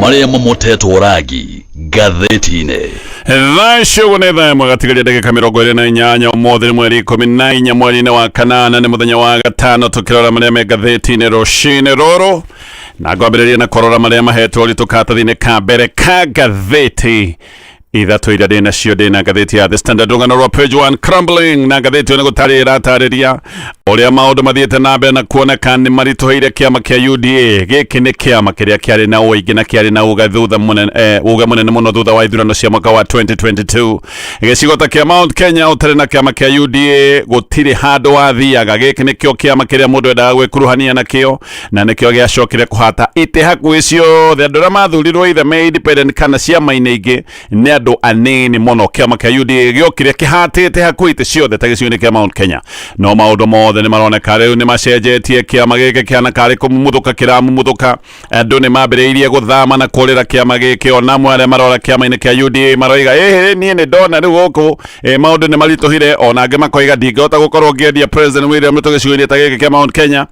Marĩa mamotetwo rangi ngathĩti-inĩ. Thaa icio ũguo nĩ thaa 1 gatigaria ndagĩka 28. Ũmũthĩ nĩ mweri 14 mweri-inĩ wa kanana, nĩ mũthenya wa gatano, tũkĩrora marĩa me ngathĩti-inĩ rũcinĩ rũrũ, na ngwambĩrĩria na kũrora marĩa mahetwo ũritũ karatathi-inĩ ka mbere ka ngathĩti ithatũ iria ndĩ nacio. Ndĩ na ngathĩti ya The Standard, rũgano rwa page 1, crumbling, na ngathĩti ĩyo nĩ gũtarĩria ĩratarĩria ũrĩa maũndũ mathiĩte na mbere na kuoneka nĩ maritũhĩire kĩama kĩa UDA. Gĩkĩ nĩ kĩama kĩrĩa kĩarĩ na ũingĩ na kĩarĩ na uga thutha mũnene, uga mũnene mũno thutha wa ithurano cia mwaka wa 2022. Gĩcigo ta kĩa Mount Kenya, ũtarĩ na kĩama kĩa UDA gũtirĩ handũ wathiaga. Gĩkĩ nĩkĩo kĩama kĩrĩa mũndũ endaga gwĩkuruhania nakĩo, na nĩkĩo gĩacokire kũhata itĩ hakuhĩ ciothe. Andũ arĩa mathurirwo either me independent kana ciama-inĩ ingĩ nĩ andũ anini mũno. Kĩama kĩa UDA gĩokire kĩhatĩte hakuhĩ itĩ ciothe ta gĩcigo-inĩ kĩa Mount Kenya, no maũndũ mothe nĩ maroneka rĩu nĩ macenjetie. Kĩama gĩkĩ kĩhana karĩ kũmumuthũka kĩramumuthũka. Andũ nĩ mambĩrĩirie gũthama na kũrĩra kĩama gĩkĩ. Ona amwe arĩa marora kĩama-inĩ kĩa UDA maroiga, ĩhĩ, niĩ nĩ ndona rĩu gũkũ maũndũ nĩ maritũhire. Ona angĩ makoiga, ndingĩhota gũkorwo ngĩendia President William Ruto gĩcigo-inĩ ta gĩkĩ kĩa Mount Kenya.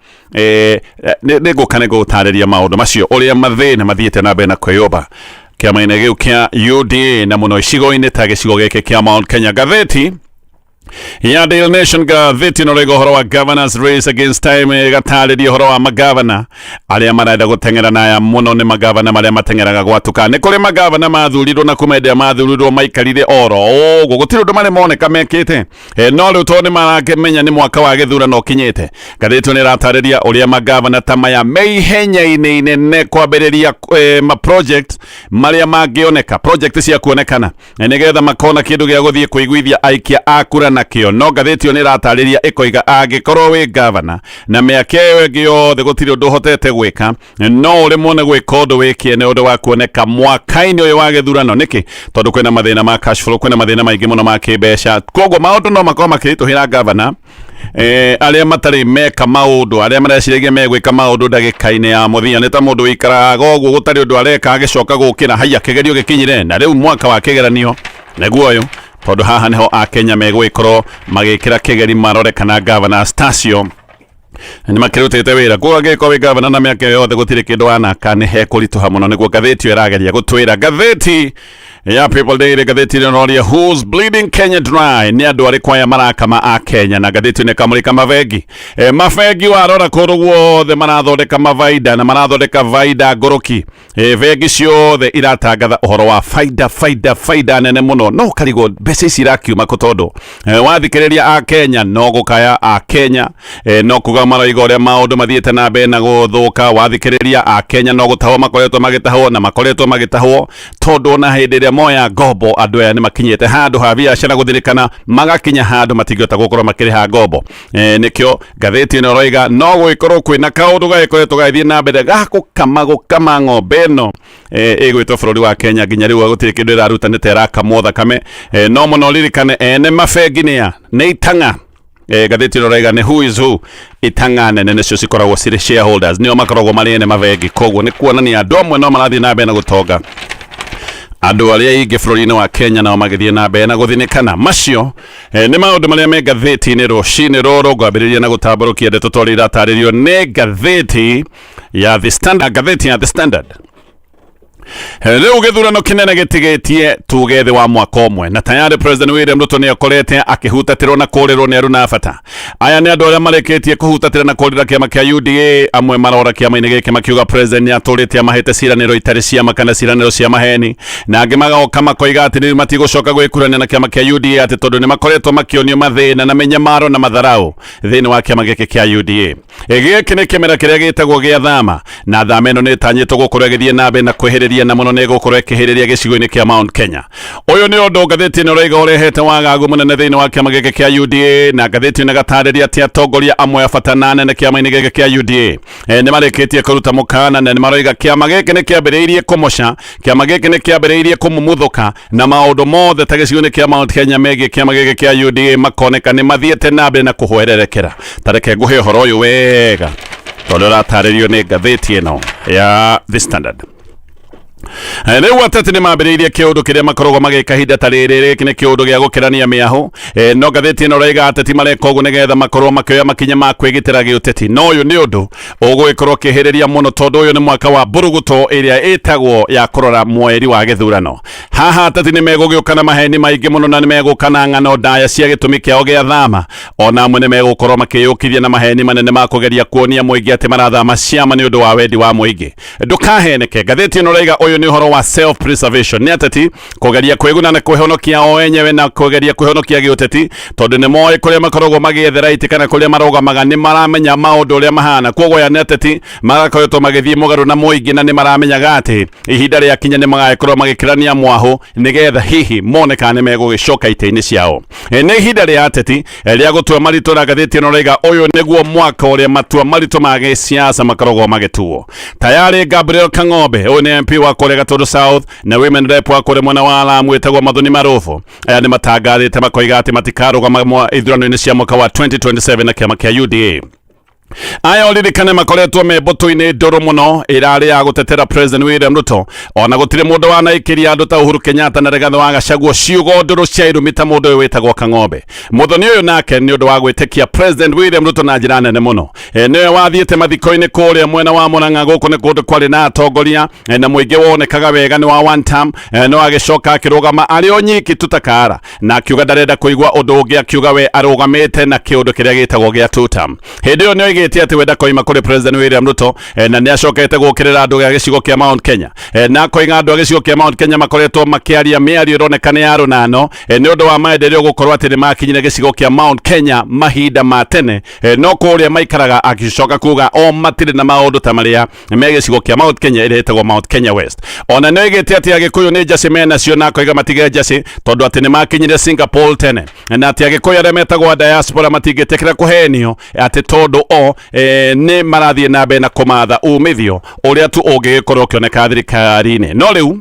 Nĩ ngũka nĩ ngũtarĩria maũndũ macio, ũrĩa mathĩna mathiĩte na mbere na kwĩyũmba kĩama-inĩ gĩu kĩa UDA, na mũno icigo-inĩ ta gĩcigo gĩkĩ kĩa Mount Kenya. Ngathĩti ya Daily Nation, ngathĩti ĩno rĩga ũhoro wa governors race against time, ĩgatarĩria ũhoro wa magavana arĩa marenda gũteng'era, na aya mũno nĩ magavana marĩa mateng'eraga gwatuka. Nĩ kũrĩ magavana mathurirwo, na kuma hĩndĩ ĩrĩa mathurirwo maikarire oro ũguo, gũtirĩ ũndũ marĩ moneka mekĩte. No rĩu tondũ nĩ marakĩmenya nĩ mwaka wa gĩthurano ũkinyĩte, ngathĩti ĩno nĩ ĩratarĩria ũrĩa magavana ta maya me ihenya-inĩ inene kwambĩrĩria ma project marĩa mangĩoneka, project cia kuonekana, na nĩgetha makona kĩndũ gĩa gũthiĩ kũiguithia aikia a kura nakĩo. No ngathĩti ĩyo nĩ ĩratarĩria ĩkoiga, angĩkorwo wĩ gavana na mĩaka ĩyo ĩngĩ yothe gũtirĩ ũndũ ũhotete gwĩka, no ũrĩmwo nĩ gwĩka ũndũ wĩkie nĩ ũndũ wa kuoneka mwaka-inĩ ũyũ wa gĩthurano. Nĩkĩ? Tondũ kwĩna mathĩna ma cash flow, kwĩna mathĩna maingĩ mũno ma kĩmbeca. Koguo maũndũ no makorwo makĩritũhĩra gavana arĩa matarĩ meka maũndũ, arĩa mareciragia megwĩka maũndũ ndagĩka-inĩ ya mũthia. Nĩ ta mũndũ wĩikaraga ũguo gũtarĩ ũndũ areka, agĩcoka gũkĩra, haiya, kĩgerio gĩkinyire. Na rĩu mwaka wa kĩgeranio nĩguo ũyũ, tondũ haha nĩho akenya megũgĩkorwo magĩkĩra kĩgeri marore kana gavana tacio nĩ makĩrutĩte wĩra. Koguo angĩgĩkorwo wĩ gavana na mĩaka ĩyo yothe gũtirĩ kĩndũ wanaka, nĩ hekũritũha mũno, nĩguo ngathĩti ĩyo ĩrageria gũtwĩra. Ngathĩti ya People Daily, ngathĩti ĩno ĩroria, "Who's bleeding Kenya dry?" Nĩ andũ arĩkũ aya marakama a Kenya? Na ngathĩti ĩno ĩkamũrĩka mabengi. Mabengi warora kũndũ guothe marathondeka mabaida, na marathondeka baida ngũrũki. Bengi ciothe iratangatha ũhoro wa faida, faida, faida nene mũno, no ũkarigwo mbeca ici irakiuma kũ, tondũ wathikĩrĩria a Kenya no gũkaya, a Kenya no kuga maroiga ũrĩa maũndũ mathiĩte na mbere na gũthũka. Wathikĩrĩria a Kenya no gũtahwo makoretwo magĩtahwo, na makoretwo magĩtahwo tondũ ona hĩndĩ ĩrĩa moya ngombo, andũ aya nĩ makinyĩte handũ ha biacara gũthirĩkana, magakinya handũ matingĩhota gũkorwo makĩrĩha ngombo. Nĩkĩo ngathĩti ĩno ĩroiga no gũgĩkorwo kwĩna kaũndũ gagĩkoretwo gagĩthiĩ na mbere ga gũkama gũkama ng'ombe ĩno ĩgwĩtwo bũrũri wa Kenya. Nginya rĩu gũtirĩ kĩndũ ĩraruta, nĩ ta ĩrakamwo thakame. No mũno ririkane ene mabengi nĩa? Nĩ itang'a. Ngathĩti ĩno ĩroiga nĩ who is who. Itang'a nene nĩcio cikoragwo cirĩ shareholders, nĩo makoragwo marĩ ene mabengi. Koguo nĩ kuonania andũ amwe no marathiĩ na mbere na gũtonga, andũ arĩa aingĩ bũrũri-inĩ wa Kenya nao magĩthiĩ na mbere na gũthinĩkana. Macio nĩ maũndũ marĩa me ngathĩti-inĩ rũcinĩ rũrũ. Ngwambĩrĩria na gũtambũrũkia ndeto tondũ iratarĩrio nĩ ngathĩti ya The Standard. Ngathĩti ya The Standard, rĩu gĩthurano kĩnene gĩtigĩtie tuge thĩ wa mwaka ũmwe, na tayari President William Ruto nĩ akorete akĩhutatĩrwo na kũrĩrwo nĩ aruna bata. Aya nĩ andũ arĩa marĩkĩtie kũhutatĩra na kũrĩra kĩama kĩa UDA. Amwe marora kĩama-inĩ gĩkĩ makiuga president nĩ atũrĩte amahĩte ciranĩro itarĩ ciama kana ciranĩro cia maheni, na angĩ magoka makoiga atĩ rĩu matigũcoka gwĩkurania na kĩama kĩa UDA, atĩ tondũ nĩ makoretwo makĩonio mathĩna na mĩnyamaro na matharau thĩinĩ wa kĩama gĩkĩ kĩa UDA. Gĩkĩ nĩ kĩmera kĩrĩa gĩtagwo gĩa thama, na thama ĩno nĩ ĩtanyĩtwo gũkorwo ĩgĩthiĩ na mbere na kwĩhĩrĩria, na mũno nĩ ĩgũkorwo ĩkĩhĩrĩria gĩcigo-inĩ kĩa Mount Kenya. Ũyũ nĩ ũndũ ngathĩti ĩno ĩroiga ũrehete wagagu mũnene thĩinĩ wa kĩama gĩkĩ kĩa UDA. Na ngathĩti ĩno ĩgatarĩria atĩ atongoria amwe a bata na anene kĩama-inĩ gĩkĩ kĩa UDA nĩ marĩkĩtie kũruta mũkana, na nĩ maroiga kĩama gĩkĩ nĩ kĩambĩrĩirie kũmoca, kĩama gĩkĩ nĩ kĩambĩrĩirie kũmumuthũka, na maũndũ mothe ta gĩcigo-inĩ kĩa Mount Kenya megiĩ kĩama gĩkĩ kĩa UDA makoneka nĩ mathiĩte na mbere na kũhwererekera. Tareke ngũhe ũhoro ũyũ wega tondũ ũratarĩrio nĩ ngathĩti ĩno ya The Standard. Rĩu ateti nĩ mambĩrĩirie kĩũndũ kĩrĩa makoragwo magĩka ihinda ta rĩrĩ. Gĩkĩ nĩ kĩũndũ gĩa gũkĩrania mĩahũ. No ngathĩti ĩno raiga ateti mareka ũguo nĩgetha makorwo makĩoya makinya ma kwĩgitĩra gĩũteti, no ũyũ nĩ ũndũ ũgũgĩkorwo ũkĩhĩrĩria mũno tondũ ũyũ nĩ mwaka wa mbũrũgũto ĩrĩa ĩtagwo ya kũrora mweri wa gĩthurano. Haha ateti nĩ megũgĩũka na maheni maingĩ mũno na nĩ megũka na ng'ano ndaya cia gĩtũmi kĩao gĩa thama. Ona amwe nĩ megũkorwo makĩyũkithia na maheni manene ma kũgeria kuonia mũingĩ atĩ marathama ciama nĩ ũndũ wa wendi wa mũingĩ. Ndũkaheneke, ngathĩti ĩno raiga ũyũ nĩ ũhoro wa self preservation, nĩ ateti kũgeria kwĩguna na kwĩhonokia o enyewe na kũgeria kwĩhonokia gĩũteti, tondũ nĩ moĩ kũrĩa makoragwo magĩethera itĩ kana kũrĩa marũgamaga nĩ maramenya maũndũ ũrĩa mahana. Koguo aya nĩ ateti magakoretwo magĩthiĩ mũgarũ na mũingĩ na nĩ maramenyaga atĩ ihinda rĩakinya nĩ magagĩkorwo magĩkĩrania mwahũ nĩgetha hihi mone kana nĩ megũgĩcoka itĩ-inĩ ciao. Nĩ ihinda rĩa ateti rĩa gũtua maritũ, na ngathĩti ĩno raiga ũyũ nĩguo mwaka ũrĩa matua maritũ ma gĩsiasa makoragwo magĩtuo. Tayarĩ Gabriel Kang'ombe, ũyũ nĩ MP wa kũrĩa Gatundu South, na Women Rep wa kũrĩa mwena wa Lamu wĩtagwo Mathuni Marufu, aya nĩ matangathĩte makoiga atĩ matikarũgama ithurano-inĩ cia mwaka wa 2027 na kĩama kĩa UDA. Aya ũririkane makoretwo me mbũtũ-inĩ ndũrũ mũno ĩrarĩ ya gũtetera President William Ruto. Ona gũtirĩ mũndũ wanaikĩria andũ ta Uhuru Kenyatta na Rigathĩ wa Gachagua ciugo ndũrũ cia irumi ta mũndũ ũyũ wĩtagwo Kang'ombe. Mũthoni ũyũ nake nĩ ũndũ wa gwĩtĩkia President William Ruto na njĩra nene mũno, nĩwe wathiĩte mathiko-inĩ kũrĩa mwena wa Murang'a. Gũkũ nĩ kũndũ kwarĩ na atongoria na mũingĩ wonekaga wega nĩ wa one term, no agĩcoka akĩrũgama arĩ o nyiki tutakara na akiuga ndarenda kũigua ũndũ ũngĩ, akiuga we arũgamĩte na kĩũndũ kĩrĩa gĩtagwo gĩa two term. Hĩndĩ ĩyo nĩ oigĩte atĩ we ndakoima kũrĩ President William Ruto, na nĩ acokete gũkĩrĩra andũ a gĩcigo kĩa Mount Kenya, na akoiga andũ a gĩcigo kĩa Mount Kenya makoretwo makĩaria mĩario ĩroneka nĩ ya rũnano nĩ ũndũ wa maendeleo gũkorwo atĩ nĩ makinyire gĩcigo kĩa Mount Kenya mahinda ma tene, no kũrĩa maikaraga agĩcoka kuga o matirĩ na maũndũ ta marĩa me gĩcigo kĩa Mount Kenya ĩrĩa ĩtagwo Mount Kenya West. Ona nĩ oigĩte atĩ Agĩkũyũ nĩ njacĩ menacio, na akoiga matige njacĩ tondũ atĩ nĩ makinyire Singapore tene, na atĩ Agĩkũyũ arĩa metagwo a diaspora matingĩtĩkĩra kũhenio atĩ tondũ o nĩ marathiĩ na mbere na kũmatha umithio ũrĩa tu ũngĩgĩkorwo ũkĩoneka thirikari-inĩ. No rĩu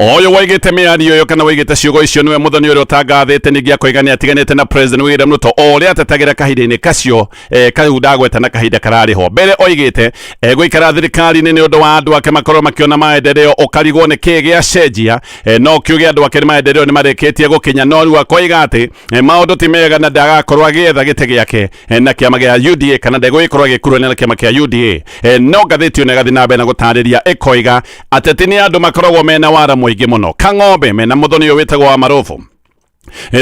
ũyũ waigĩte mĩario ĩyo kana waigĩte ciugo icio nĩwe mũthoni ũrĩa ũtangathĩte ningĩ akoiga nĩ atiganĩte na President William Ruto o ũrĩa atetagĩra kahinda-inĩ kacio kau ndagweta na kahinda kararĩ ho mbere. Oigĩte egũikara thirikari-inĩ nĩ ũndũ wa andũ ake makorwo makĩona maendeleo. Ũkarigwo nĩ kĩĩ gĩacenjia, no kiuge andũ ake nĩ maendeleo nĩ marĩkĩtie gũkinya, no rĩu akoiga atĩ maũndũ ti mega na ndagakorwo agĩetha gĩtĩ gĩake na kĩama gĩa UDA kana ndegũgĩkorwo agĩkuruhania na kĩama kĩa UDA. No ngathĩti ĩno ĩgathiĩ na mbere na gũtarĩria ĩkoiga ateti nĩ andũ makoragwo mena wara mũingĩ mũno. Kang'ombe mena mũthoni ũyũ wĩtagwo wa Marubu,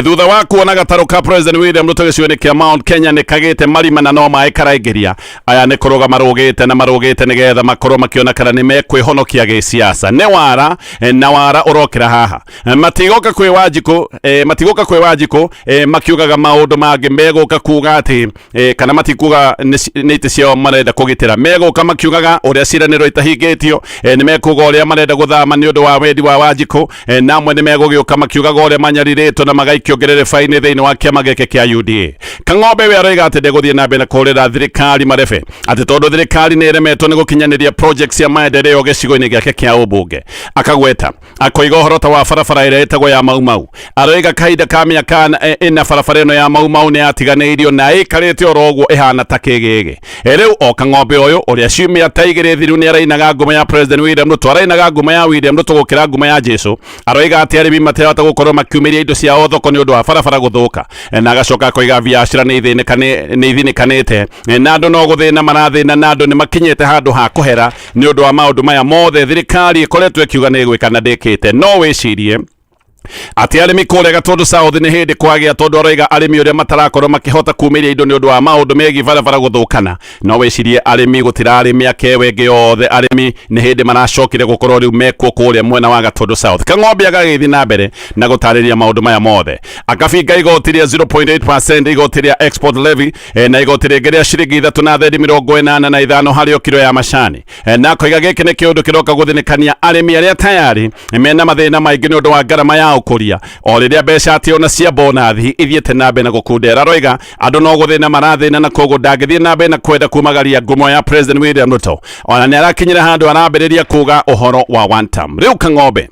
thutha wa kuona gatarũ ka President William Ruto gĩcigo-inĩ kĩa Mount Kenya nĩ kagĩte marima na no maĩ karaingĩria, aya nĩ kũrũga marũgĩte na marũgĩte nĩgetha makorwo makĩona kana nĩ mekwĩhonokia gĩsiasa. Nĩ wara na wara ũrokĩra haha. Matigoka kwĩ Wanjikũ, matigoka kwĩ Wanjikũ makiugaga maũndũ mangĩ, megũka kuga atĩ kana matikuga nĩ itĩ ciao marenda kũgitĩra, megũka makiugaga ũrĩa ciĩranĩro itahingĩtio, nĩ mekuga ũrĩa marenda gũthama nĩ ũndũ wa wendi wa Wanjikũ, na amwe nĩ megũgĩũka makiugaga ũrĩa manyarirĩtwo na magaikio ngerereba-inĩ thĩinĩ wa kĩama gĩkĩ kĩa UDA. Kang'ombe we aroiga atĩ ndegũthiĩ na mbere na kũhũrĩra thirikari marebe atĩ tondũ thirikari nĩ ĩremetwo nĩ gũkinyanĩria project cia maendeleo gĩcigo-inĩ gĩake kĩa ũmbunge. Akagweta akoiga ũhoro ta wa barabara ĩrĩa ĩtagwo ya Mau Mau. Aroiga kahinda ka mĩaka 4 barabara ĩno ya Mau Mau nĩ yatiganĩirio na ĩikarĩte oro ũguo ĩhana ta kĩgĩgĩ. Rĩu o Kang'ombe ũyũ ũrĩa ciumia ta 2 thiru nĩ arainaga ngumo ya President William Ruto, arainaga ngumo ya William Ruto gũkĩra ngumo ya Jesu. Aroiga atĩ arĩmi matirahota gũkorwo makiumĩria indo ciao thoko nĩ ũndũ wa barabara gũthũka, na agacoka akoiga biacara nĩ ithĩnĩkanĩte, na andũ no gũthĩna marathĩna, na andũ nĩ makinyĩte handũ ha kũhera nĩ ũndũ wa maũndũ maya mothe thirikari ĩkoretwo ĩkiuga nĩ ĩgwĩka na ndĩkĩte. No wĩcirie atĩ arĩmi kũrĩa Gatundu South nĩ hĩndĩ kwagĩa, tondũ aroiga arĩmi ũrĩa matarakorwo makĩhota kumĩria indo nĩ ũndũ wa maũndũ megiĩ barabara gũthũkana. No wĩcirie arĩmi gũtirarĩ mĩaka ĩyo ĩngĩ yothe, arĩmi nĩ hĩndĩ maracokire gũkorwo rĩu mekuo kũrĩa mwena wa Gatundu South. Kang'ombe agagĩthiĩ na mbere na gũtarĩria maũndũ maya mothe, akabinga igoti rĩa 0.8%, igoti rĩa export levy, na igoti rĩngĩ rĩa ciringi 3 na thendi 85 harĩ o kiro ya macani, na akoiga gĩkĩ nĩ kĩũndũ kĩroka gũthĩnĩkania arĩmi arĩa tayari mena mathĩna maingĩ nĩ ũndũ wa ngarama ya ũkũria, o rĩrĩa mbeca atĩ ona cia bonathi ithiĩte na mbere na gũkundera. Aroiga andũ no gũthĩna marathĩna, na koguo ndangĩthiĩ na mbere na kwenda kumagaria ngumo ya President William Ruto. Ona nĩ arakinyĩra handũ arambĩrĩria kuga ũhoro wa one term. Rĩu Kang'ombe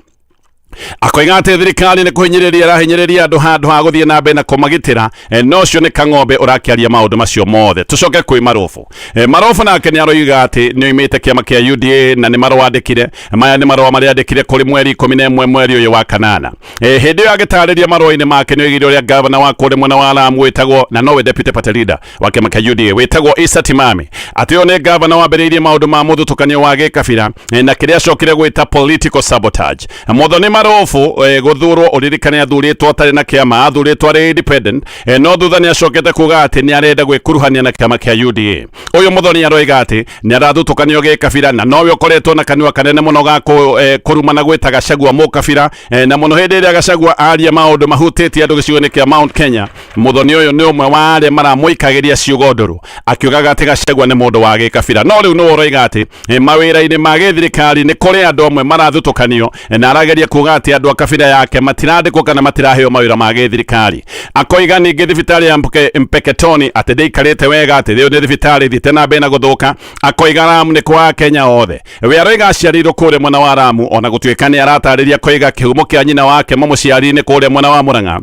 Akoiga atĩ thirikari nĩ kũhinyĩrĩria ĩrahinyĩrĩria andũ handũ ha gũthiĩ na mbere na kũmagitĩra. No ũcio nĩ Kang'ombe ũrakĩaria maũndũ macio mothe. Tũcoke kwĩ Marobo. Marobo nake nĩ aroiga atĩ nĩ oimĩte kĩama kĩa UDA na nĩ marũa andĩkire. Maya nĩ marũa marĩa andĩkire kũrĩ mweri 11 mweri ũyũ wa kanana. Hĩndĩ ĩyo agĩtarĩria marũa-inĩ make nĩ oigire ũrĩa gavana wa kũrĩa mwena wa Lamu wĩtagwo na nowe deputy party leader wa kĩama kĩa UDA wĩtagwo Issa Timami, atĩ ũyũ nĩ gavana wambĩrĩirie maũndũ ma mũthutũkanio wa gĩkabira na kĩrĩa acokire gwĩta political sabotage. Muthoni Marobu gũthurwo, ũririkane athurĩtwo atarĩ na kĩama, athurĩtwo arĩ independent, no thutha nĩ acokete kuga atĩ nĩ arenda gwĩkuruhania na kĩama kĩa UDA. Ũyũ Muthoni aroiga atĩ nĩ arathutũkanio gĩkabira na nowe ũkoretwo na kanua kanene mũno ga kũruma na gwĩta Gachagua mũkabira, na mũno hĩndĩ ĩrĩa Gachagua aria maũndũ mahutĩtie andũ gĩcigo-inĩ kĩa Mount Kenya. Muthoni ũyũ nĩ ũmwe wa arĩa maramũikagĩria ciugo ndũrũ akiugaga atĩ Gachagua nĩ mũndũ wa gĩkabira, no rĩu nĩwe ũroiga atĩ mawĩra-inĩ ma gĩthirikari nĩ kũrĩ andũ amwe marathutũkanio, na arageria kuga atĩ andũ a kabira yake matirandĩkwo kana matiraheo mawĩra ma gĩthirikari. Akoiga ningĩ thibitarĩ ya Mpeketoni atĩ ndĩikarĩte wega, atĩ rĩu nĩ thibitarĩ ĩthiĩte na mbere na gũthũka. Akoiga Lamu nĩ kwa Kenya othe. We aroiga aciarĩirwo kũrĩa mwena wa Lamu, ona gũtuĩka nĩ aratarĩria koiga kĩhumo kĩa nyina wake mamũciari nĩ kũrĩa mwena wa Murang'a.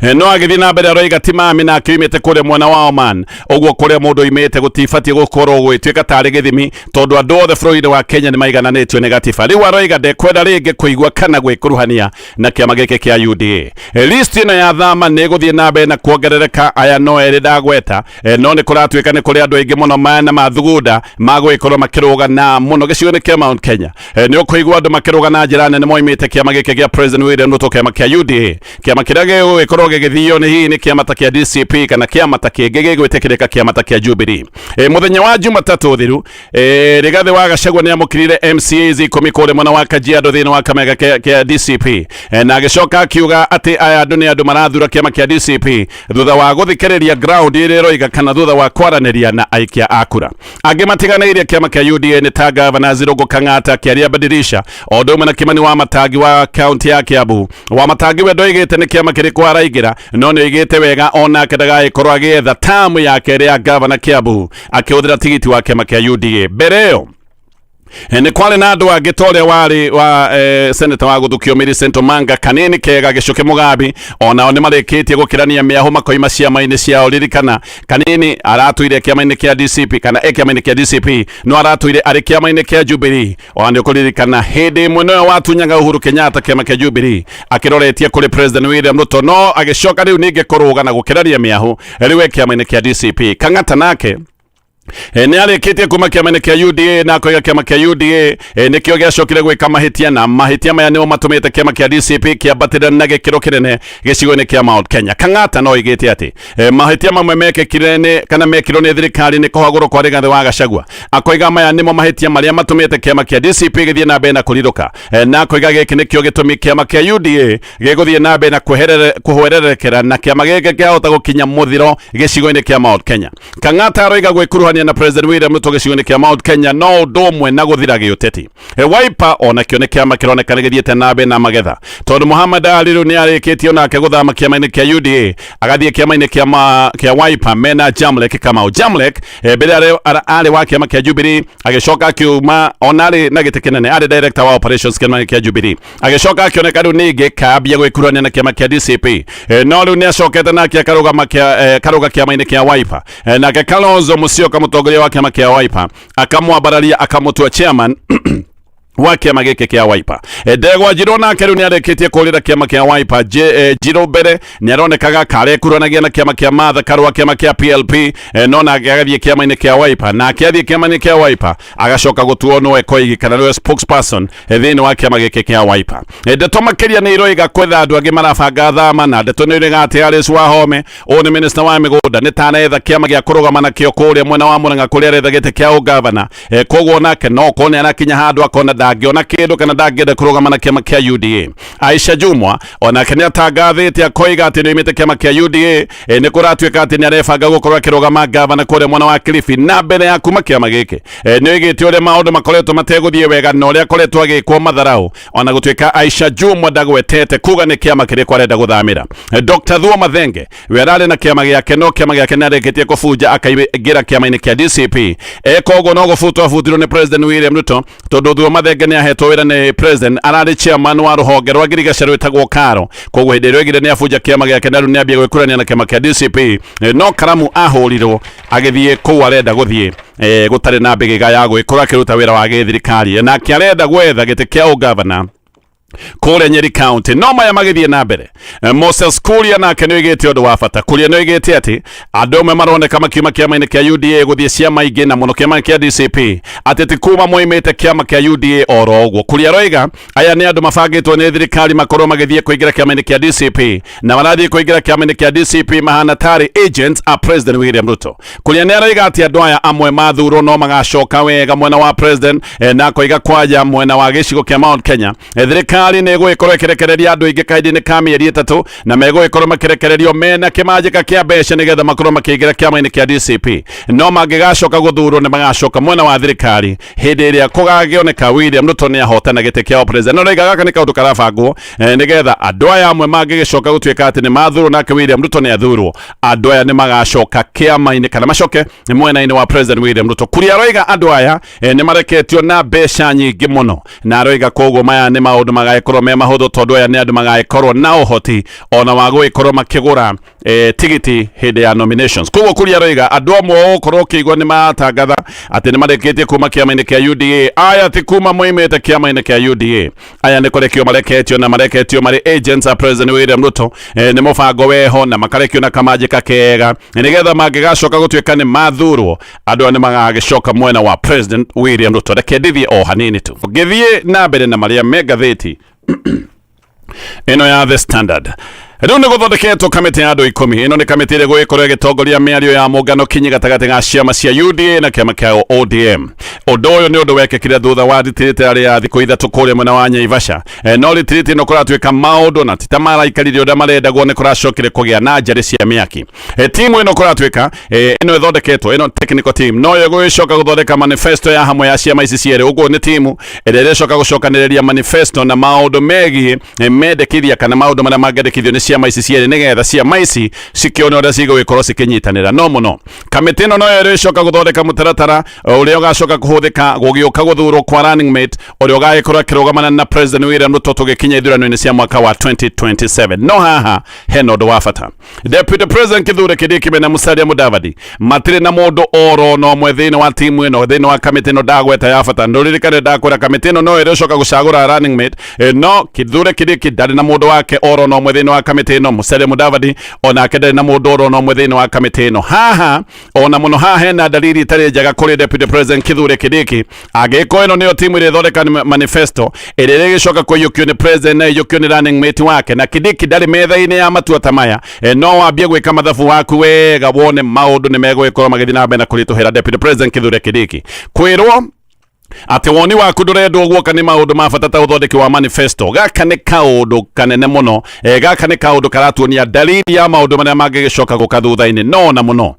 No agĩthiĩ na mbere aroiga ti mami nake oimĩte kũrĩa mwena wa Oman, ũguo kũrĩa mũndũ oimĩte gũtibatiĩ gũkorwo gwĩtuĩka tarĩ gĩthimi tondũ andũ othe bũrũri-inĩ wa Kenya nĩ maigananĩtio nĩ gatiba. Rĩu aroiga ndekwenda rĩngĩ kũigua kana gwĩkuruhania na kĩama gĩkĩ kĩa UDA. List ĩno ya thama nĩ ĩgũthiĩ na mbere na kuongerereka, aya no erĩ ndagweta, no nĩ kũratuĩka nĩ kũrĩ andũ aingĩ mũno mena mathugunda ma gũgĩkorwo makĩrũga na mũno gĩcigo-inĩ kĩa Mount Kenya. Nĩ ũkũigua andũ makĩrũga na njĩra nene moimĩte kĩama gĩkĩ gĩa President William Ruto, kĩama kĩa UDA, kĩama kĩrĩa gĩgũgĩkorwo gĩgĩthio nĩ hihi nĩ kĩama ta kĩa DCP kana kĩama ta kĩngĩ gĩgwĩtĩkĩrĩka, kĩama ta kĩa Jubilee. Mũthenya wa Jumatatũ thiru, Rigathĩ wa Gachagua nĩ amũkĩrire MCAs 10 kũrĩa mwena wa Kajiado thĩinĩ wa kĩama kĩa DCP, na agĩcoka akiuga atĩ aya andũ nĩ andũ marathura kĩama kĩa DCP thutha wa gũthikĩrĩria ground ĩrĩa ĩroiga kana thutha wa kwaranĩria na aikia a kura. Angĩ matiganĩirie kĩama kĩa UDA nĩ ta gavana Zirũngũ Kang'ata kĩaria Badirisha, o ũndũ ũmwe na Kimani wa Matangi wa kaunti ya Kiambu. Wa Matangi we ndoigĩte nĩ kĩama kĩrĩkũ araingĩra, no nĩ oigĩte wega onake ndagagĩkorwo agĩetha tamu ya kerĩ ya gavana Kiambu akĩhũthĩra tigiti wa kĩama kĩa UDA. Mbere ĩyo nĩ kwarĩ na andũ angĩ ta ũrĩa warĩ wa seneta wa gũthukio Millicent Omanga, Kanini Kega, Gĩcuke Mũgambi, onao nĩ marĩkĩtie gũkĩrania mĩahũ makoima ciama-inĩ ciao. Ririkana Kanini aratũire kĩama-inĩ kĩa DCP kana e kĩama-inĩ kĩa DCP, no aratũire arĩ kĩama-inĩ kĩa Jubilee. Ona nĩ ũkũririkana hĩndĩ ĩmwe nĩwe watunyaga Uhuru Kenyatta kĩama kĩa Jubilee akĩroretie kũrĩ President William Ruto, no agĩcoka rĩu ningĩ kũrũga na gũkĩrania mĩahũ rĩu e kĩama-inĩ kĩa DCP. Kang'ata nake nĩ arĩkĩtie kuma kĩama-inĩ kĩa UDA na akoiga kĩama kĩa UDA nĩkĩo gĩacokire gwĩka mahĩtia, na mahĩtia maya nĩmo matũmĩte kĩama kĩa DCP kĩambatĩre na gĩkĩro kĩnene gĩcigo-inĩ kĩa Mount Kenya. Kang'ata no oigĩte atĩ mahĩtia mamwe mekĩkire nĩ kana mekirwo nĩ thirikari nĩ kũhagũrwo kwa Rigathĩ wa Gachagua. Akoiga maya nĩmo mahĩtia marĩa matũmĩte kĩama kĩa DCP gĩthiĩ na mbere na kũrirũka, na akoiga gĩkĩ nĩkĩo gĩtũmi kĩama kĩa UDA gĩgũthiĩ na mbere na kũhwererekera na kĩama gĩkĩ kĩahota gũkinya mũthiro gĩcigo-inĩ kĩa Mount Kenya. Kang'ata aroiga gwĩkuruhania na President William Ruto gĩcigo-inĩ kĩa Mount Kenya no ũndũ ũmwe na gũthira gĩũteti. Wiper onakĩo nĩ kĩama kĩroneka nĩ gĩthiĩte na mbere na magetha, tondũ Muhammad Ali rĩu nĩ arĩkĩtie onake gũthama kĩama-inĩ kĩa UDA agathiĩ kĩama-inĩ kĩa Wiper mena Jamlek Kamau. Jamlek mbere arĩ wa kĩama kĩa Jubilee, agĩcoka akiuma, ona arĩ na gĩtĩ kĩnene, arĩ director wa operations kĩama-inĩ kĩa Jubilee, agĩcoka akĩoneka rĩu ningĩ kambia gwĩkuruhania na kĩama kĩa DCP, no rĩu nĩ acokete nake akarũgama karũga kĩama-inĩ kĩa Wiper, nake Kalonzo Musyoka mũtongoria wa kĩama kĩa Wiper akamwambararia akamũtua chairman wa kĩama gĩkĩ kĩa Wiper. Ndegwa Njirũ nake rĩu nĩarĩkĩtie kũrĩra kĩama kĩa Wiper. Njirũ mbere nĩaronekaga karekuranagia na kĩama kĩa Martha Karua, kĩama kĩa PLP, no nake agathiĩ kĩama-inĩ kĩa Wiper, nake athiĩ kĩama-inĩ kĩa Wiper agacoka gũtuo nĩwe koigi kana nĩwe spokesperson thĩinĩ wa kĩama gĩkĩ kĩa Wiper. Ndeto makĩria nĩ iroiga kwetha andũ angĩ marabanga thama, na ndeto nĩ iroiga atĩ Alice Wahome, ũyũ nĩ minister wa mĩgũnda, nĩ taretha kĩama gĩa kũrũgama nakĩo kũrĩa mwena wa Murang'a kũrĩa aretha gĩtĩ kĩa ũgavana. Koguo nake no korwo nĩ arakinya handũ akona ndangĩona kĩndũ kana ndangĩenda kũrũgama na kĩama kĩa UDA. Aisha Jumwa onake nĩ atangathĩte akoiga atĩ nĩ oimĩte kĩama kĩa UDA, nĩ kũratuĩka atĩ nĩ arebanga gũkorwo akĩrũgama gavana kũrĩa mwena wa Kilifi. Na mbere ya kuma kĩama gĩkĩ, nĩ oigĩte ũrĩa maũndũ makoretwo mategũthiĩ wega na ũrĩa akoretwo agĩkwo matharau, ona gũtuĩka Aisha Jumwa ndagwetete kuga nĩ kĩama kĩrĩkũ arenda gũthamĩra. Dr. Thuo Mathenge we ararĩ na kĩama gĩake, no kĩama gĩake nĩ arĩkĩtie kũbunja akaingĩra kĩama-inĩ kĩa DCP. Eka ũguo no gũbutwo abutirwo nĩ President William Ruto, tondũ Thuo Mathenge Mathenge nĩ ahetwo wĩra nĩ president, ararĩ chairman wa rũhonge rwa ngirigaca rwĩtagwo Karo. Koguo hĩndĩ ĩrĩa oigire nĩ abunja kĩama gĩake na rĩu nĩ ambia gwĩkũrania na kĩama kĩa DCP, no Karamu ahũrirwo agĩthiĩ kũu arenda gũthiĩ, gũtarĩ na mbĩgĩga ya gwĩkũra akĩruta wĩra wa gĩthirikari, nake arenda gwetha gĩtĩ kĩa ũgavana kũrĩa Nyeri County. No maya magĩthiĩ na mbere, Moses Kuria nake nĩ oigĩte ũndũ wa bata. Kuria nĩ oigĩte atĩ andũ amwe maroneka makiuma kĩama-inĩ kĩa UDA gũthiĩ ciama ingĩ na mũno kĩama kĩa DCP, atĩ ti kuma moimĩte kĩama kĩa UDA oro ũguo. Kuria aroiga aya nĩ andũ mabangĩtwo nĩ thirikari makorwo magĩthiĩ kũingĩra kĩama-inĩ kĩa DCP, na marathiĩ kũingĩra kĩama-inĩ kĩa DCP mahana tarĩ agents a President William Ruto. Kuria nĩ aroiga atĩ andũ aya amwe mathurwo no magacoka wega mwena wa president, na akoiga kwanja mwena wa gĩcigo kĩa Mount Kenya, thirikari nĩ ĩgũgĩkorwo ĩkĩrekereria andũ aingĩ kahinda-inĩ ka mĩeri 3, na megũgĩkorwo makĩrekererio mena kĩmanjĩka kĩa mbeca nĩgetha makorwo makĩingĩra kĩama-inĩ kĩa DCP. No mangĩgacoka gũthurwo nĩ magacoka mwena wa thirikari hĩndĩ ĩrĩa kũgagĩoneka William Ruto nĩ ahotana gĩtĩ kĩa president. No roiga gaka nĩ kaũndũ karabangwo, nĩgetha andũ aya amwe mangĩgĩcoka gũtuĩka atĩ nĩ mathurwo nake William Ruto nĩ athurwo, andũ aya nĩ magacoka kĩama-inĩ kana macoke mwena-inĩ wa President William Ruto. Kuria aroiga andũ aya, nĩ mareketio na mbeca nyingĩ mũno, na aroiga koguo maya nĩ maũndũ magagĩkorwo me mahũthũ tondũ aya nĩ andũ magagĩkorwo na ũhoti ona wa gũgĩkorwo makĩgũra tigiti hĩndĩ ya nominations. Koguo Kuria aroiga andũ amwe ũgũkorwo ũkĩigua nĩ matangatha atĩ nĩ marekĩtie kuma kĩama-inĩ kĩa UDA, aya ti kuma moimĩte kĩama-inĩ kĩa UDA, aya nĩ kũrekio mareketio na mareketio marĩ agents a President William Ruto, nĩ mũbango weho na makarekio na kamanjĩka kega nĩgetha mangĩgacoka gũtuĩka nĩ mathurwo, andũ aya nĩ magagĩcoka mwena wa President William Ruto. Reke ndithiĩ o hanini tu ngĩthiĩ na mbere na marĩa me ngathĩti ĩno ya The Standard. Rĩu nĩ gũthondeketwo kamĩtĩ ya andũ 10. Ĩno nĩ kamĩtĩ ĩrĩa ĩgũgĩkorwo ĩgĩtongoria mĩario ya mũngano kinyi gatagatĩ ga ciama cia UDA na kĩama kĩa ODM. Ũndũ ũyũ nĩ ũndũ wekĩkire thutha wa ritiriti ya thikũ 3 kũrĩa mwena wa Naivasha. No ritiriti ĩno kũratuĩka maũndũ na ti ta maraikarire ũrĩa marendagwo, nĩ kũracokire kũgĩa na njarĩ cia mĩaki. Timu ĩno kũratuĩka, ĩno ĩthondeketwo ĩno technical team no ĩgũgĩcoka gũthondeka manifesto ya hamwe ya ciama ici cierĩ. Ũguo nĩ timu ĩrĩa ĩrĩcoka gũcokanĩrĩria manifesto na maũndũ megiĩ mendekithia kana maũndũ marĩa mangĩandĩkithio nĩ ciama ici cierĩ nĩgetha ciama ici cikĩone ũrĩa cigũgĩkorwo cikĩnyitanĩra. No mũno kamĩtĩ ĩno noyo ĩrĩcoka gũthondeka mũtaratara ũrĩa ũgacoka kũhũthĩka gũgĩũka gũthurwo kwa running mate ũrĩa ũgagĩkorwo akĩrũgamana na President William Ruto tũgĩkinya ithurano-inĩ cia mwaka wa 2027. No haha hena ũndũ wa bata. Deputy President Kithure Kindiki mena Musalia Mudavadi matirĩ na mũndũ oro no mwe thĩinĩ wa timu ĩno, thĩinĩ wa kamĩtĩ ĩno ndagweta ya bata. Ndũririkane ndakwĩra kamĩtĩ ĩno no ĩrĩcoka gũcagũra running mate, no Kithure Kindiki ndarĩ na mũndũ wake oro no mwe thĩinĩ wa kamĩtĩ ĩno. Musalia Mudavadi onake ndarĩ na mũndũ oro no mwe thĩinĩ wa kamĩtĩ ĩno. Haha ona mũno haha hena dalili itarĩ njega kũrĩ Deputy President Kithure Kindiki angĩkorwo ĩno nĩyo timu ĩrĩa ĩthondeka manifesto ĩrĩa ĩrĩgĩcoka kũiyũkio nĩ president na ĩiyũkio nĩ running mate wake, na Kindiki ndarĩ metha-inĩ ya matua ta maya, no wambie gwĩka mathabu waku wega wone maũndũ nĩ megũgĩkorwo magĩthiĩ na mbere na kũritũhĩra Deputy President Kithure Kindiki. Kwĩrwo atĩ woni waku ndũrendwo guoka nĩ maũndũ ma bata ta ũthondeki wa manifesto, gaka nĩ kaũndũ kanene mũno, gaka nĩ kaũndũ karatuonia dalili ya maũndũ marĩa mangĩgĩcoka gũka thutha-inĩ. No na mũno,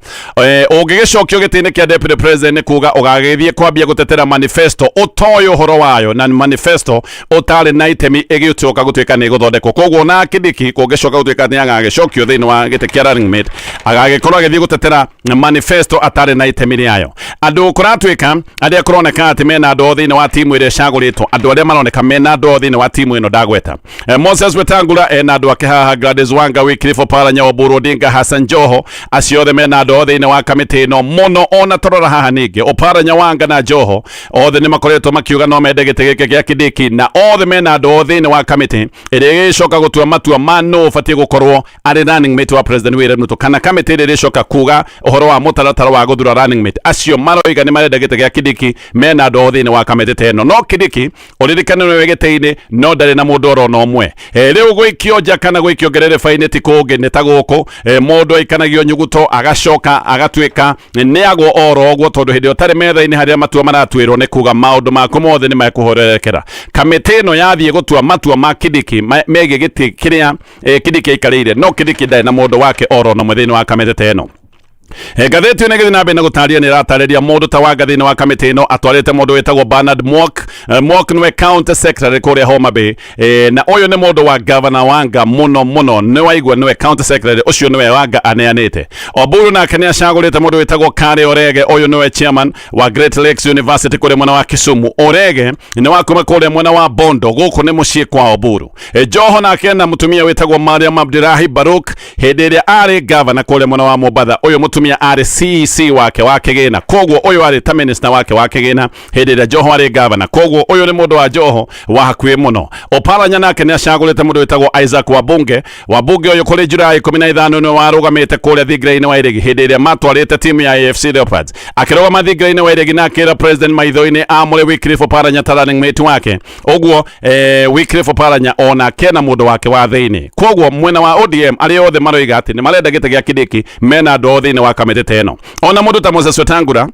ũngĩgĩcokio gĩtĩ-inĩ kĩa Deputy President nĩ kuga ũgagĩthiĩ kwambia gũtetera manifesto ũtoĩ ũhoro wayo, na manifesto ũtarĩ na itemi ĩgĩcoka gũtuĩka nĩ ĩgũthondekwo. Koguo na Kindiki kũngĩcoka gũtuĩka nĩ agagĩcokio thĩinĩ wa gĩtĩ kĩa running mate, agagĩkorwo agĩthiĩ gũtetera manifesto atarĩ na itemi rĩayo. Andũ kũratuĩka arĩa kũroneka atĩ mena andũ thĩinĩ wa timu ĩrĩa ĩcagũrĩtwo, andũ arĩa maroneka mena andũ thĩinĩ wa timu ĩno ndagweta, Moses Wetangula ena andũ ake haha, Gladys Wanga, Wycliffe Oparanya, Oburu Odinga, Hassan Joho, acio othe mena andũ thĩinĩ wa kamĩtĩ ĩno mũno. Ona tũrora haha ningĩ Oparanya, Wanga na Joho othe nĩ makoretwo makiuga no mende gĩtĩ gĩkĩ gĩa Kindiki, na othe mena andũ thĩinĩ wa kamĩtĩ ĩrĩa ĩgĩcoka gũtua matua ma nũ ũbatiĩ gũkorwo arĩ running mate wa President William Ruto, kana kamĩtĩ ĩrĩa ĩrĩcoka kuga ũhoro wa mũtaratara wa gũthura running mate. Acio maroiga nĩ marenda gĩtĩ gĩa Kindiki mena andũ thĩinĩ wa kamĩtĩ ta ĩno. No Kindiki ũririkane nĩwe gĩtĩ-inĩ, no ndarĩ na mũndũ oro na ũmwe. Rĩu gũikio nja kana gũikio ngerereba-inĩ ti kũngĩ nĩ ta gũkũ, mũndũ aikanagio nyuguto agacoka agatuĩka nĩ agwo oro ũguo, tondũ hĩndĩ ĩyo ũtarĩ metha-inĩ harĩa matua maratuĩrwo nĩ kuga maũndũ maku mothe nĩ mekũhorerekera. Kamĩtĩ ĩno yathiĩ gũtua matua ma Kindiki megiĩ gĩtĩ kĩrĩa, Kindiki aikarĩire, no Kindiki ndarĩ na mũndũ wake oro na ũmwe thĩinĩ wa kamĩtĩ ta ĩno. Ngathĩti ĩno ĩgĩthiĩ na mbere na gũtarĩria nĩ ĩratarĩria mũndũ ta Wanga thĩinĩ wa kamĩtĩ ĩno atwarĩte mũndũ wĩtagwo Bernard Mwok. Mwok nĩwe county secretary kũrĩa Homa Bay. Na ũyũ nĩ mũndũ wa gavana Wanga mũno mũno, nĩ waigua nĩwe county secretary ũcio nĩwe Wanga aneanĩte. Oburu nake nĩ acagũrĩte mũndũ wĩtagwo Kare Orege, ũyũ nĩwe chairman wa Great Lakes University kũrĩa mwena wa Kisumu. Orege nĩ wa kuma kũrĩa mwena wa Bondo, gũkũ nĩ mũciĩ kwa Oburu. Joho nake na mũtumia wĩtagwo Mariam Abdirahi Baruk hĩndĩ ĩrĩa arĩ gavana kũrĩa mwena wa Mombatha. Ũyũ mũtumia arĩ CEC wake wa kĩgĩna, koguo ũyũ arĩ ta minister wake wa kĩgĩna hĩndĩ ĩrĩa Joho arĩ gavana, koguo ũyũ nĩ mũndũ wa Joho wa hakuhĩ mũno. Oparanya nake nĩ acagũrĩte mũndũ wĩtagwo Isaac Wabunge. Wabunge ũyũ kũrĩ Julai 15 nĩwe warũgamĩte kũrĩa thingira-inĩ wa Iregi hĩndĩ ĩrĩa matwarĩte timu ya AFC Leopards, akĩrũgama thingira-inĩ wa Iregi na akĩra president maitho-inĩ amũre Wycliffe Oparanya ta running mate wake. Ũguo Wycliffe Oparanya onake na mũndũ wake wa thĩinĩ. Koguo mwena wa ODM arĩa othe maroiga atĩ nĩ marenda gĩtĩ gĩa Kindiki mena andũ ao thĩinĩ wa kamĩtĩ ta ĩno. Ona mũndũ ta Moses Wetangula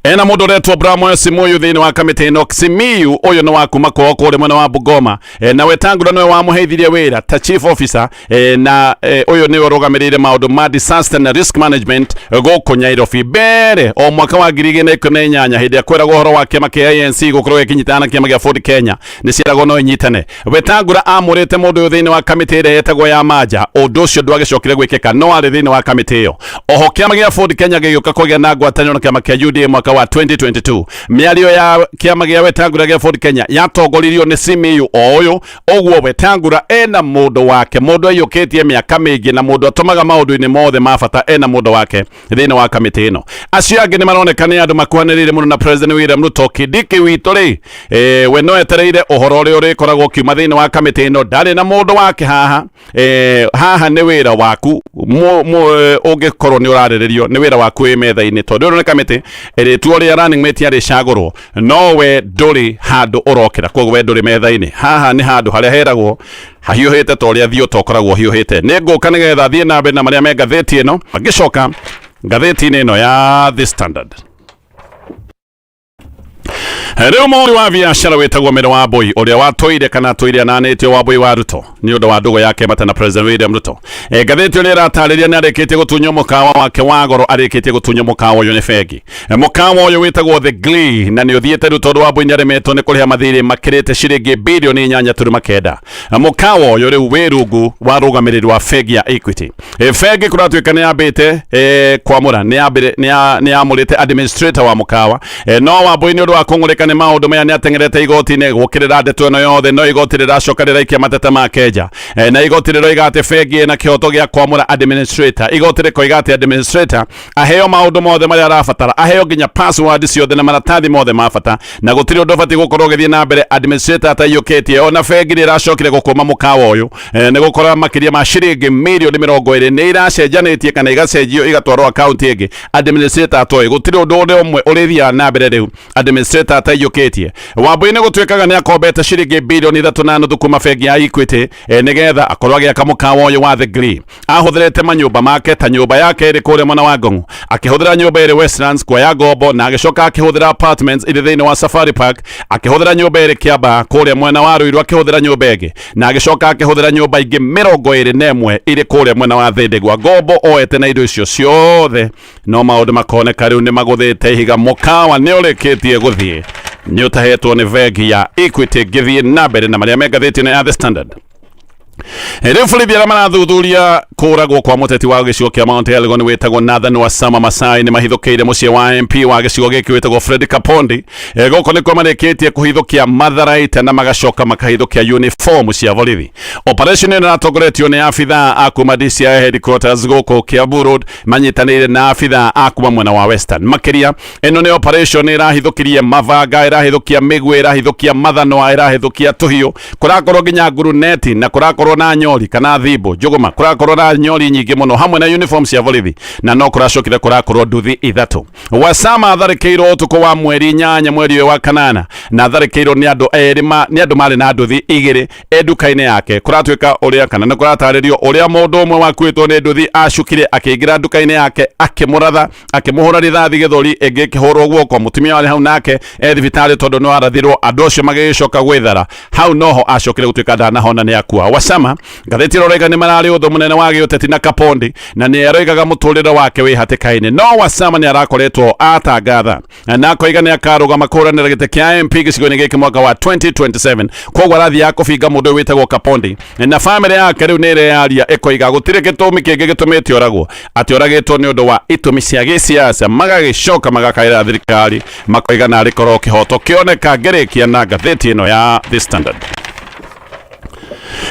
ena mũndũ ũretwo Bramwell Simuyu thĩinĩ wa kamĩtĩ ĩno. Simiyu ũyũ nĩ wa kuma kwao kũrĩa mwena wa Bungoma, na Wetangula nĩwe wamũheithirie wĩra ta chief officer, na ũyũ nĩwe ũrũgamĩrĩire maũndũ ma disaster na risk management gũkũ Nairobi. Mbere o mwaka wa 2018 hĩndĩ ĩrĩa kweragwo ũhoro wa kĩama kĩa ANC gũkorwo gĩkĩnyitana na kĩama gĩa Ford Kenya, nĩ ciaragwo no inyitane, Wetangula amũrĩte mũndũ ũyũ thĩinĩ wa kamĩtĩ ĩrĩa yetagwo ya manja. Ũndũ ũcio ndwagĩcokire gwĩkĩka, no arĩ thĩinĩ wa kamĩtĩ ĩyo. Oho kĩama gĩa Ford Kenya gĩgĩũka kũgĩa na ngwatanĩro na kĩama kĩa UDA mwaka wa 2022. Mĩario ya kĩama gĩa Wetangula gĩa Ford Kenya yatongoririo nĩ Simiyu o ũyũ. Ũguo Wetangula ena mũndũ wake, mũndũ aiyũkĩtie mĩaka mĩingĩ na mũndũ atũmaga maũndũ-inĩ mothe ma bata, ena mũndũ wake thĩinĩ wa kamĩtĩ ĩno. Acio angĩ nĩ maroneka nĩ andũ makuhanĩrĩire mũno na President William Ruto. Kindiki witũ rĩ, we no etereire ũhoro ũrĩa ũrĩkoragwo ũkiuma thĩinĩ wa kamĩtĩ ĩno, ndarĩ na mũndũ wake haha. Haha nĩ wĩra waku ũngĩkorwo nĩ ũrarĩrĩrio, nĩ wĩra waku wĩ metha-inĩ, tondũ ĩno nĩ kamĩtĩ ĩrĩtuo ũrĩa running mate arĩcagũrwo, no we ndũrĩ handũ ũrokĩra, koguo we ndũrĩ metha-inĩ. Haha nĩ handũ harĩa heragwo hahiũhĩte ta ũrĩa thiũ tokoragwo hiũhĩte. Nĩ ngũka nĩgetha thiĩ na mbere na marĩa me ngathĩti ĩno, ngĩcoka ngathĩti-inĩ ĩno ya The Standard. Rĩu mũhũri wa biacara wĩtagwo Mary Wambui ũrĩa watũire kana atũire ananĩtio Wambui wa Ruto nĩ ũndũ wa ndũgũ yake mata na President William Ruto. Ngathĩti ĩrĩa ĩratarĩria nĩ arĩkĩtie gũtunywo mũkawa wake wa goro, arĩkĩtie gũtunywo mũkawa ũyũ nĩ bengi. Mũkawa ũyũ wĩtagwo The Glee na nĩ ũthiĩte rĩu tondũ Wambui nĩ aremetwo nĩ kũrĩha mathirĩ makĩrĩte ciringi bilioni 8.9. Mũkawa ũyũ rĩu wĩ rungu wa rũgamĩrĩri wa bengi ya Equity. Bengi kũratuĩka nĩ yambĩte kwamũra, nĩ yamũrĩte administrator wa mũkawa. No Wambui nĩ ũndũ wa kũng'ũrĩka nĩ maũndũ maya nĩ ateng'erete igoti-inĩ gũkĩrĩra ndeto ĩno yothe, no igoti rĩracoka rĩraikia mateta make nja. Na igoti rĩroiga atĩ bengi ĩna kĩhoto gĩa kwamũra administrator. Igoti rĩkoiga atĩ administrator aheo maũndũ mothe marĩa arabatara, aheo nginya password ciothe na maratathi mothe ma bata, na gũtirĩ ũndũ ũbatiĩ gũkorwo ũgĩthiĩ na mbere administrator ataiyũkĩtie. Ona bengi nĩ ĩracokire gũkũma mũkawa ũyũ, nĩ gũkora makĩria ma ciringi mirioni 20 nĩ iracenjanĩtie kana igacenjio igatwarwo akaunti ĩngĩ administrator atoĩ. Gũtirĩ ũndũ ũrĩa ũmwe ũrĩthiaga na mbere rĩu administrator ataiyũkĩtie. Wambui nĩ gũtuĩkaga nĩ akombete ciringi bilioni 3.5 kuma bengi ya Equity, nĩgetha akorwo agĩaka mũkawa ũyũ wa The Glee. Ahũthĩrĩte manyũmba make ta nyũmba yake ĩrĩ kũrĩa mwena wa Ngong'o, akĩhũthĩra nyũmba ĩrĩ Westlands kuoya ngombo, na agĩcoka akĩhũthĩra apartments irĩ thĩinĩ wa Safari Park, akĩhũthĩra nyũmba ĩrĩ Kiambaa kũrĩa mwena wa Ruiru, akĩhũthĩra nyũmba ĩngĩ, na agĩcoka akĩhũthĩra nyũmba ingĩ 21 irĩ kũrĩa mwena wa Thindigua. Ngombo oete na indo icio ciothe, no maũndũ makoneka rĩu nĩ magũthĩte ihiga. Mũkawa nĩ ũrĩkĩtie gũthiĩ, nĩ ũtahetwo nĩ bengi ya Equity. Ngĩthiĩ na mbere na marĩa me ngathĩti-inĩ ya The Standard, rĩu borithi arĩa marathuthuria kũragwo kwa mũteti wa gĩcigo kĩa Mount Elgon wĩtagwo Nathan Wasama Masai nĩ mahithũkĩire mũciĩ wa MP wa gĩcigo gĩkĩ wĩtagwo Fred Kapondi. Gũkũ nĩkuo marĩkĩtie kũhithũkia matharaita na magacoka makahithũkia uniform cia borithi. Operation ĩno ĩratongoretio nĩ abithaa a kuma DCI headquarters gũkũ Kiambu Road manyitanĩire na abithaa a kuma mwena wa Western. Makĩria ĩno nĩ operation ĩrahithũkirie mabanga, ĩrahithũkia mĩguĩ, ĩrahithũkia mathanwa, ĩrahithũkia tũhiũ, kũrakorwo nginya nguruneti na kũrakorwo na nyori kana thimbo njũgũma, kũrakorwo na nyori nyingĩ mũno hamwe na uniform cia borithi, na no kũracokire kũrakorwo nduthi ithatũ. Wasama atharĩkĩirwo ũtukũ wa mweri 8 mweri ũyũ wa kanana, na atharĩkĩirwo nĩ andũ erĩ nĩ andũ marĩ na nduthi igĩrĩ e nduka-inĩ yake. Kũratuĩka ũrĩa kana nĩ kũratarĩrio ũrĩa mũndũ ũmwe wakuĩtwo nĩ nduthi acukire akĩingĩra nduka-inĩ yake, akĩmũratha, akĩmũhũra rithathi gĩthũri, ĩngĩ ĩkĩhũrwo guoko. Mũtumia warĩ hau nake e thibitarĩ tondũ nĩ warathirwo. Andũ acio magĩgĩcoka gwĩthara hau, noho acokire gũtuĩka ndanahona, nĩ akua. Wasama Wasama ngathĩti ĩroiga nĩ mararĩ ũthũ mũnene wa gĩũteti na Kapondi na nĩ aroigaga mũtũrĩre wake wĩ hatĩka-inĩ. No Wasama nĩ arakoretwo atangatha na akoiga nĩ akarũgama kũhũranĩra gĩtĩ kĩa MP gĩcigo-inĩ gĩkĩ mwaka wa 2027. Koguo arathiaga kũbinga mũndũ ũyũ wĩtagwo Kapondi na famĩlĩ yake rĩu nĩ ĩreyaria ĩkoiga gũtirĩ gĩtũmi kĩngĩ gĩtũmĩte oragwo, atĩ oragĩtwo nĩ ũndũ wa itũmi cia gĩsiasa. Magagĩcoka magakaĩra thirikari makoiga narĩ korwo kĩhoto kĩoneka. Ngĩrĩkia na ngathĩti ĩno ya The Standard.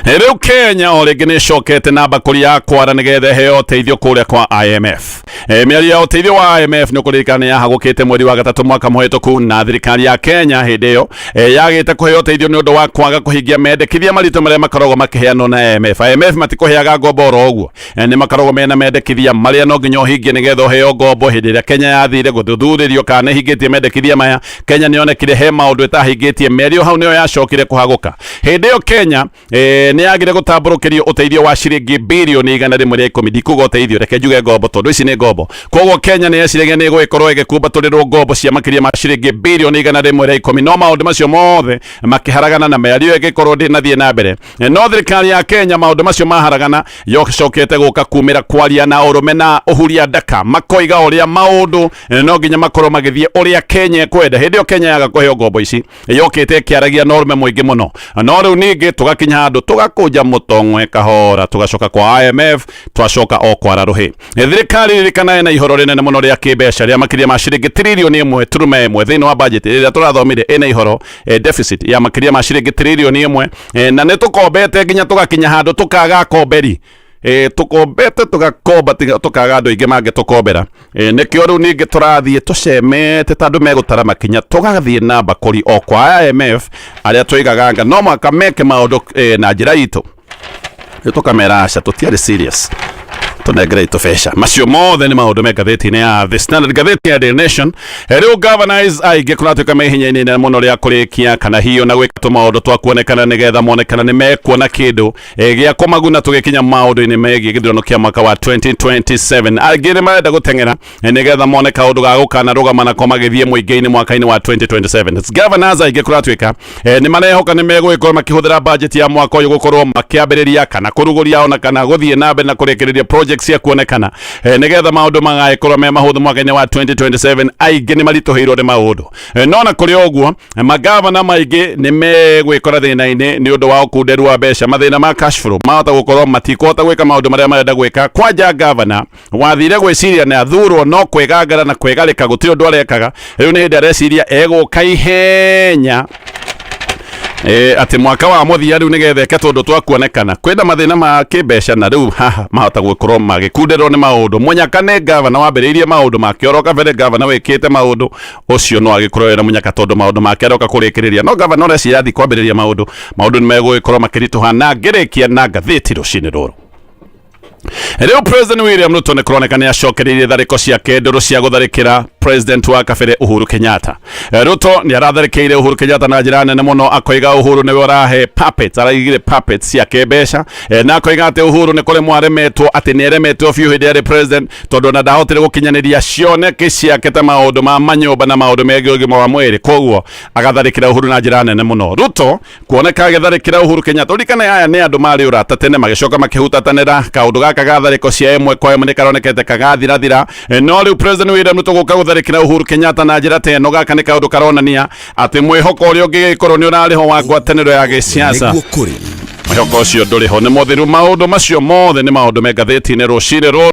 Rĩu Kenya o rĩngĩ nĩ ĩcokete na mbakũri ya kwara nĩgetha ĩheo ũteithio kũrĩa kwa IMF. Mĩario ya ũteithio wa IMF nĩ ũkũririkana nĩ yahagũkĩte mweri wa gatatũ mwaka mũhĩtũku, na thirikari ya Kenya hĩndĩ ĩyo yagĩte kũheo ũteithio nĩ ũndũ wa kwaga kũhingia mendekithia maritũ marĩa makoragwo makĩheanwo na IMF. IMF matikũheaga ngombo oro ũguo, nĩ makoragwo mena mendekithia marĩa no nginya ũhingie nĩgetha ũheo ngombo. Hĩndĩ ĩrĩa Kenya yathire gũthuthurĩrio kana nĩ ĩhingĩtie mendekithia maya, Kenya nĩ yonekire he maũndũ ĩtahingĩtie. Mĩario hau nĩyo yacokire kũhagũka. Hĩndĩ ĩyo Kenya nĩ yagire gũtambũrũkĩrio ũteithio wa ciringi birioni 110. Ndikuga ũteithio, reke njuge ngombo tondũ ici nĩ ngombo. Koguo Kenya nĩ yeciragia nĩ ĩgũgĩkorwo ĩgĩkumbatũrĩrwo ngombo cia makĩria ma ciringi birioni 110, no maũndũ macio mothe makĩharagana na mĩario ĩgĩkorwo ndĩnathiĩ na mbere. No thirikari ya Kenya maũndũ macio maharagana yocokete gũka kumĩra kwaria na ũrũme na ũhuria ndaka, makoiga ũrĩa maũndũ no nginya makorwo magĩthiĩ ũrĩa Kenya ĩkwenda. Hĩndĩ ĩyo Kenya yaga kũheo ngombo ici yokĩte ĩkĩaragia na ũrũme mũingĩ mũno, no rĩu ningĩ tũgakinya handũ tũgakũnja mũtong'we kahora, tũgacoka kwa IMF, twacoka o kwara rũhĩ. Thirikari ririkana ĩna ihoro rĩnene mũno rĩa kĩmbeca rĩa makĩria ma ciringi tiririoni 1.1 thĩinĩ wa budget ĩrĩa tũrathomire. Ĩna ihoro deficit ya makĩria ma ciringi tiririoni 1, na nĩ tũkombete nginya tũgakinya handũ tũkaga akomberi. Tũkombete tũgakomba tũkaga andũ aingĩ mangĩtũkombera. Nĩkĩo rĩu ningĩ tũrathiĩ tũcemete ta andũ megũtara makinya, tũgathiĩ na mbakũri o kwa IMF arĩa tũigaga anga no mũhaka meke maũndũ na njĩra itũ. Rĩu tũkamera aca, tũtiarĩ serious, tũnengerei tũbeca. Macio mothe nĩ maũndũ me ngathĩti-inĩ ya The Standard. Ngathĩti ya Daily Nation, rĩu governors aingĩ kũratuĩka me ihinya-inĩ inene mũno rĩa kũrĩkia kana hiyo na gwĩka tũmaũndũ twa kuonekana nĩgetha monekana nĩ mekuona kĩndũ gĩa kũmaguna tũgĩkinya maũndũ-inĩ megiĩ gĩthurano kĩa mwaka wa 2027. Angĩ nĩ marenda gũteng'era nĩgetha mone kaũndũ ga gũkanarũgama nako magĩthiĩ mũingĩ-inĩ mwaka-inĩ wa 2027. Governors aingĩ kũratuĩka nĩ marehoka nĩ megũgĩkorwo makĩhũthĩra budget ya mwaka ũyũ gũkorwo makĩambĩrĩria kana kũrugũria ona kana gũthiĩ na mbere na kũrĩkĩrĩria projects cia kuonekana nĩgetha maũndũ magagĩkorwo me mahũthũ mwaka-inĩ wa 2027. Aingĩ nĩ maritũhĩirwo nĩ maũndũ. No na kũrĩ ũguo magavana maingĩ nĩ megwĩkora thĩna-inĩ nĩ ũndũ wa ũkunderu wa mbeca, mathĩna ma cash flow, mahota gũkorwo matikũhota gwĩka maũndũ marĩa marenda gwĩka. Kwanja gavana wathire gwĩciria nĩ athurwo no kwĩgangara na kwĩgarĩka, gũtirĩ ũndũ arekaga. Rĩu nĩ hĩndĩ areciria egũka ihenya atĩ mwaka wa mũthia rĩu nĩgetha eke tũndũ twa kuonekana. Kwĩna mathĩna ma kĩmbeca na rĩu haha mahota gũkorwo magĩkunderwo nĩ maũndũ. Mũnyaka nĩ gavana wambĩrĩirie maũndũ make oro kabere, gavana wĩkĩte maũndũ ũcio no agĩkorwo wĩna mũnyaka tondũ maũndũ make aroka kũrĩkĩrĩria, no gavana ũreciria athiĩ kwambĩrĩria maũndũ, maũndũ nĩ megũgĩkorwo makĩritũha. Na ngĩrĩkia na ngathĩti rũcinĩ rũrũ, rĩu President William Ruto nĩ kũroneka nĩ acokereirie tharĩko ciake ndũrũ cia gũtharĩkĩra President wa kabere Uhuru Kenyatta. Ruto nĩ aratharĩkĩire Uhuru Kenyatta na njĩra nene mũno, akoiga Uhuru nĩwe ũrahe puppets, araigire puppets ciake mbeca, na akoiga atĩ Uhuru nĩ kũremwo aremetwo, atĩ nĩ aremetwo biũ hĩndĩ arĩ president tondũ ona ndahotire gũkinyanĩria cioneki ciake ta maũndũ ma manyũmba na maũndũ megiĩ ũgima wa mwĩrĩ. Koguo agatharĩkĩra Uhuru na njĩra nene mũno. Ruto kuoneka agĩtharĩkĩra Uhuru Kenyatta, ũririkane aya nĩ andũ marĩ ũrata tene, magĩcoka makĩhutatanĩra. Kaũndũ gaka ga tharĩko cia ĩmwe kwa ĩmwe nĩ karonekete kagathirathira, no rĩu President William Ruto gũka gũtharĩkĩra Uhuru Kenyatta na njĩra ta ĩno, gaka nĩ kaũndũ karonania atĩ mwĩhoko ũrĩa ũngĩgĩkorwo nĩ ũrarĩho wa ngwatanĩro ya gĩsiasa, Nĩguo kũrĩ mwĩhoko ũcio ndũrĩ ho, nĩ mũthiru. Maũndũ macio mothe nĩ maũndũ me ngathĩti-inĩ rũcinĩ rũrũ.